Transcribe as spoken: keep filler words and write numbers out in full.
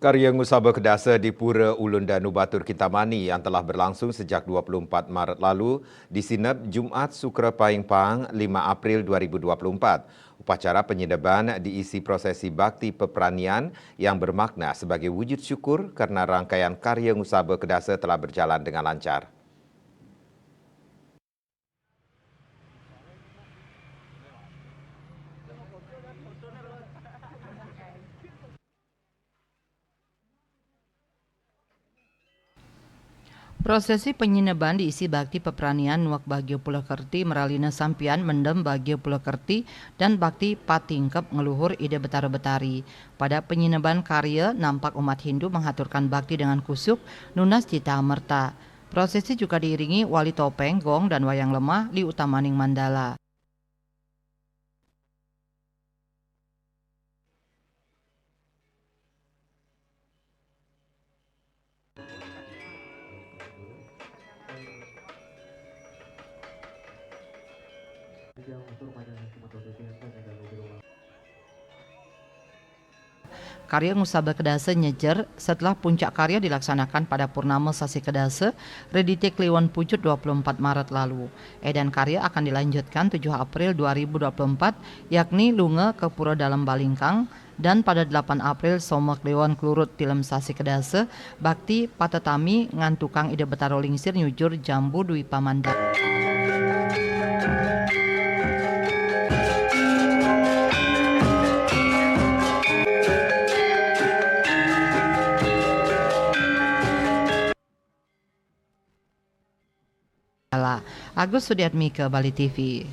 Karya Ngusaba Kedasa di Pura Ulun Danu Batur Kintamani yang telah berlangsung sejak dua puluh empat Maret lalu disineb Jumat Sukra Paing Pang lima April dua ribu dua puluh empat. Upacara penyineban diisi prosesi bakti peperanian yang bermakna sebagai wujud syukur karena rangkaian karya Ngusaba Kedasa telah berjalan dengan lancar. Prosesi penyineban diisi bakti peperanian nuak bagio pula kerti meralina sampian mendem bagio pula kerti dan bakti patingkep ngeluhur Ida Betara Betari. Pada penyineban karya, nampak umat Hindu menghaturkan bakti dengan kusuk, nunas cita amerta. Prosesi juga diiringi wali topeng, gong, dan wayang lemah di utamaning mandala. Karya Ngusaba Kedasa nyejer, setelah puncak karya dilaksanakan pada purnama sasi Kedasa, Redite Kliwon Pujut dua puluh empat Maret lalu. Edan karya akan dilanjutkan tujuh April dua ribu dua puluh empat, yakni Lunga ke Pura Dalem Balingkang, dan pada delapan April Soma Kliwon Klurut Tilem Sasi Kedasa, bakti patetami ngan tukang Ida Betara Lingsir nyujur Jambu Dwipa Mandala. Agus Sudiatmika, Bali T V.